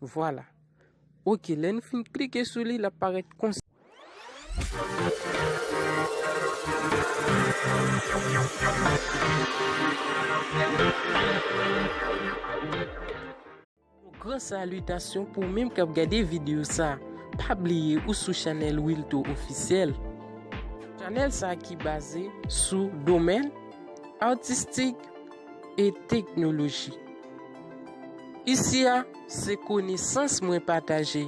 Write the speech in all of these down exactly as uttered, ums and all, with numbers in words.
Vwala. Oke, lè nou fin klike sou li, l ap parèt konsa. Yon gran salitasyon pou ou menm k ap gade videyo sa. Pa bliye ou sou chanèl Wilto Ofisyèl. Chanèl sa ki baze sou domèn atistik e teknoloji. Isi a, se konesans mwen pataje.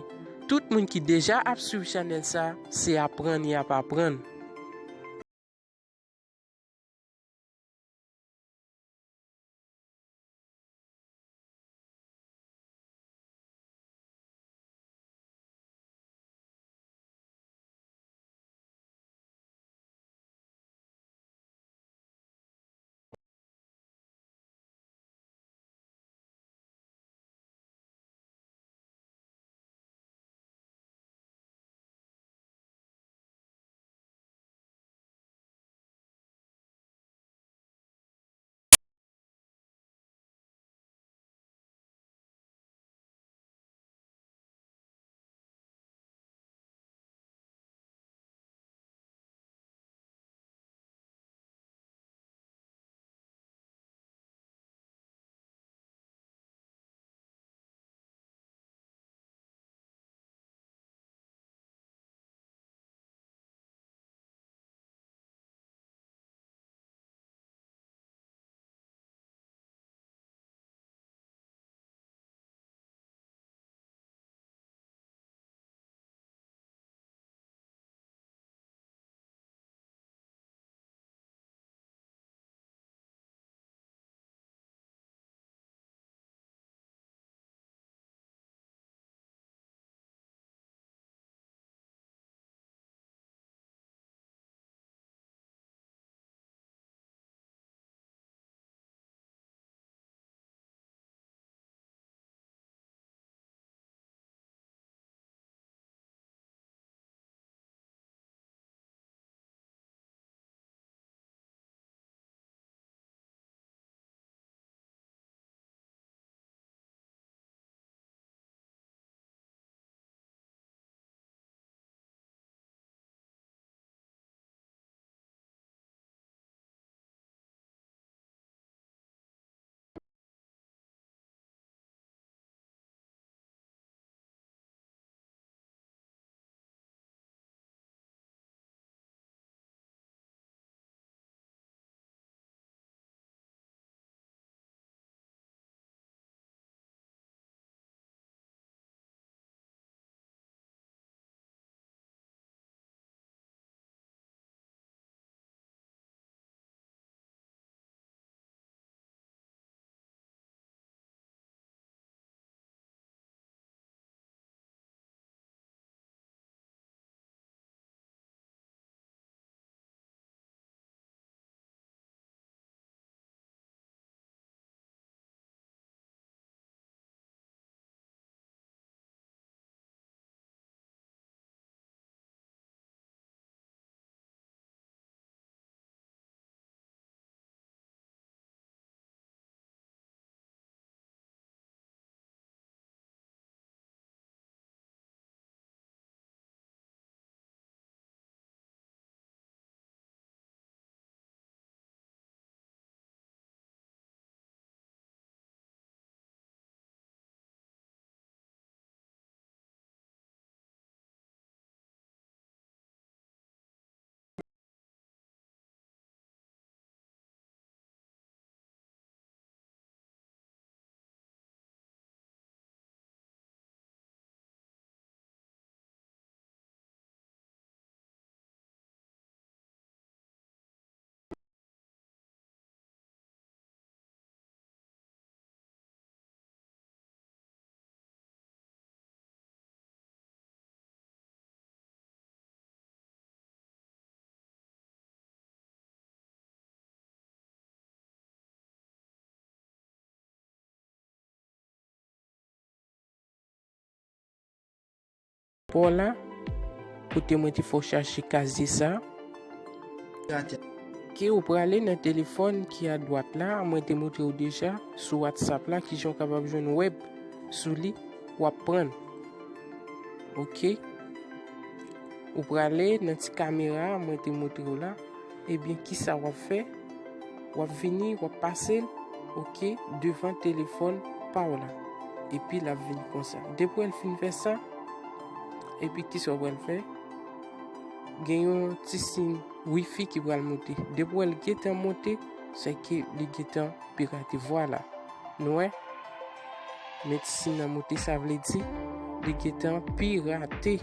Tout moun ki deja ap swiv chanèl sa, se aprann y ap aprann. Pò la, kote mwen te fè w chache kazye sa. Ke ou prale nan telefòn ki adwat la, mwen te montre w deja sou WhatsApp la kijan w kapab jwenn wèb sou li. w ap pran l. Oke? Ou prale nan ti kamera a mwen te montre w la. Ebyen, kisa w ap fè? W ap vini, w ap pase l, oke, devan telefòn pa w la. Epi l ap vin konsa. Depi w fin fè sa, epi kisa w pral fè? Gen yon ti siy wifi ki pral monte. Depi w wè l gentan monte, se ke li gentan pirate. Vwala. Nou wè? Men ti siy nan monte, sa vle di li gentan pirate.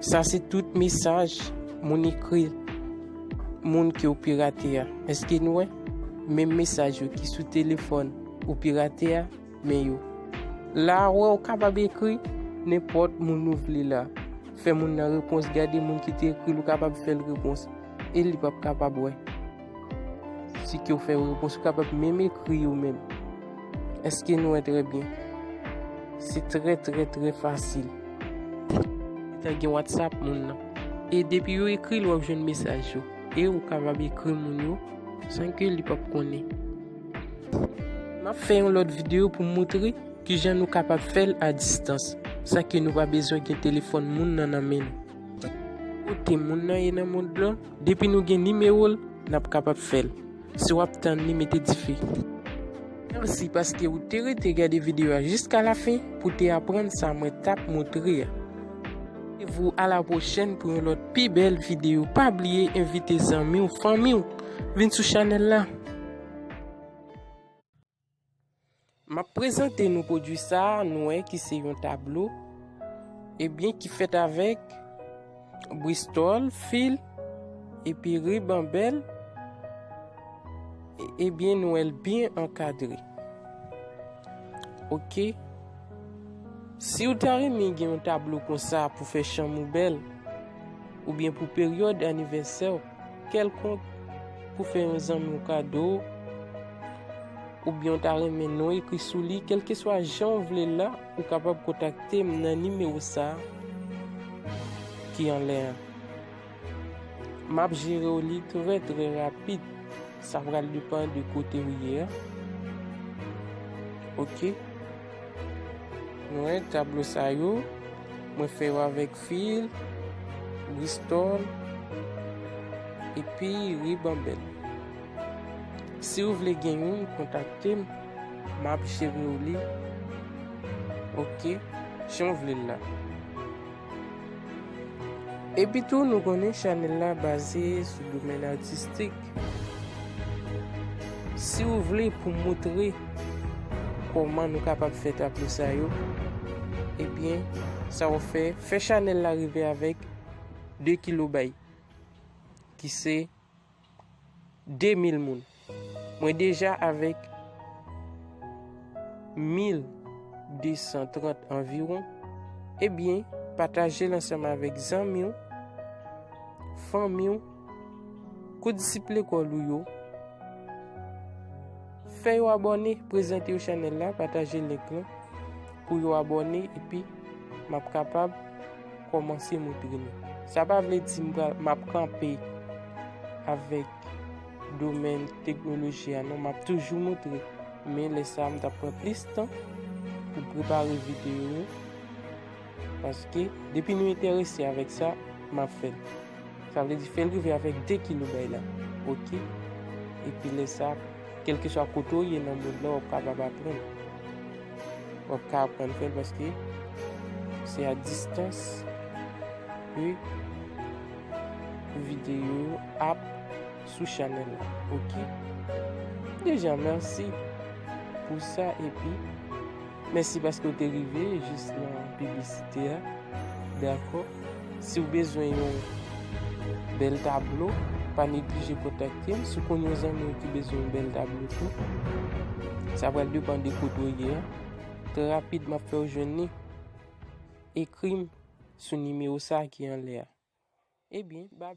Sa se tout mesaj moun ekri moun ke w pirate a. Èske nou wè? Menm mesaj yo ki sou telefòn ou pirate a, men yo. La a, wè, ou kapab ekri nenpòt moun ou vle la. Fè moun nan repons, gade moun ki te ekri l, ou kapab fè l repons. E li p ap kapab wè. Si ke w fè repons, ou kapab menm ekri yo menm. Èske nou wè trè byen? Se trè, trè, trè fasil. Gentan gen WhatsApp moun nan. E depi yo ekri l, w ap jwenn mesaj yo. E ou kapab ekri moun yo san ke li p ap konnen. M ap fè yon lòt videyo pou m montre kijan nou kapab fè l a distans, san ke nou pa bezwen gen telefòn moun nan nan men nou. Kote moun nan ye nan mond lan, depi nou gen nimewo l, n ap kapab fè l. Si w ap tann li, mete dife. Mèsi paske ou te rete gade videyo a jiska lafen pou te aprann sa mwen t ap montre a. Randevou a la pwochèn pou yon lòt pi bèl videyo. Pa bliye envite zanmi w, fanmi w, vin sou chanèl la. M ap prezante nou pwodui sa a, nou wè ki se yon tablo, ebyen ki fèt avèk bristòl, fil, epi riban bèl, e-, ebyen nou wè l byen ankadre. Oke. Si w ta renmen gen yon tablo konsa pou fè chanm ou bèl, oubyen pou peryòd anivèsè w kèlkonk, pou fè yon zanmi w kado, oubyen w ta renmen non ekri sou li, kèlkeswa jan w vle l la, ou kapab kontakte m nan nimewo sa a ki anlè a. M ap jere w li trè, trè rapid. Sa pral depann de kote w ye a. Oke. Nou wè tablo sa yo, mwen fè yo avèk fil, bristòl, epi riban bèl. Si w vle gen youn, kontakte m, m ap jere w li. Oke, jan w vle l la. Epi tou, nou konnen chanèl la baze sou domèn atistik. Si w vle pou montre kòman nou kapab fè tablo sa yo, ebyen, sa w fè, fè chanèl la rive avèk de kilobay, ki se de mil moun. Mwen deja avèk mil de san trant anviwon. Ebyen, pataje l ansanm avèk zanmi w, fanmi w, kou disip lekòl ou yo. Fè yo abòne, prezante yo chanèl la, pataje link lan pou yo abòne, epi m ap kapab kòmanse montre nou. Sa pa vle di m pral, m ap kanpe avèk domèn teknoloji a, non, m ap toujou montre. Men lè sa a, m t ap pran plis tan pou prepare videyo yo. Paske, depi nou enterese avèk sa, m ap fè l. Sa vle di, fè l rive avèk de kilobay la. Oke? Epi lè sa, kèlkeswa kote w ye nan mond lan, w ap kapab aprann. W ap ka aprann fè l paske se a distans ke videyo yo ap sou chanèl la. Oke? Deja, mèsi pou sa, epi mèsi paske w te rive jis nan piblisite a. Dakò? Si w bezwen yon bèl tablo, pa neglije kontakte m. Si w konn yon zanmi w ki bezwen yon bèl tablo tou, sa pral depann de kote w ye a. Trè rapid, m ap fè w jwenn li. Ekri m sou nimewo sa a ki anlè a. Ebyen, ba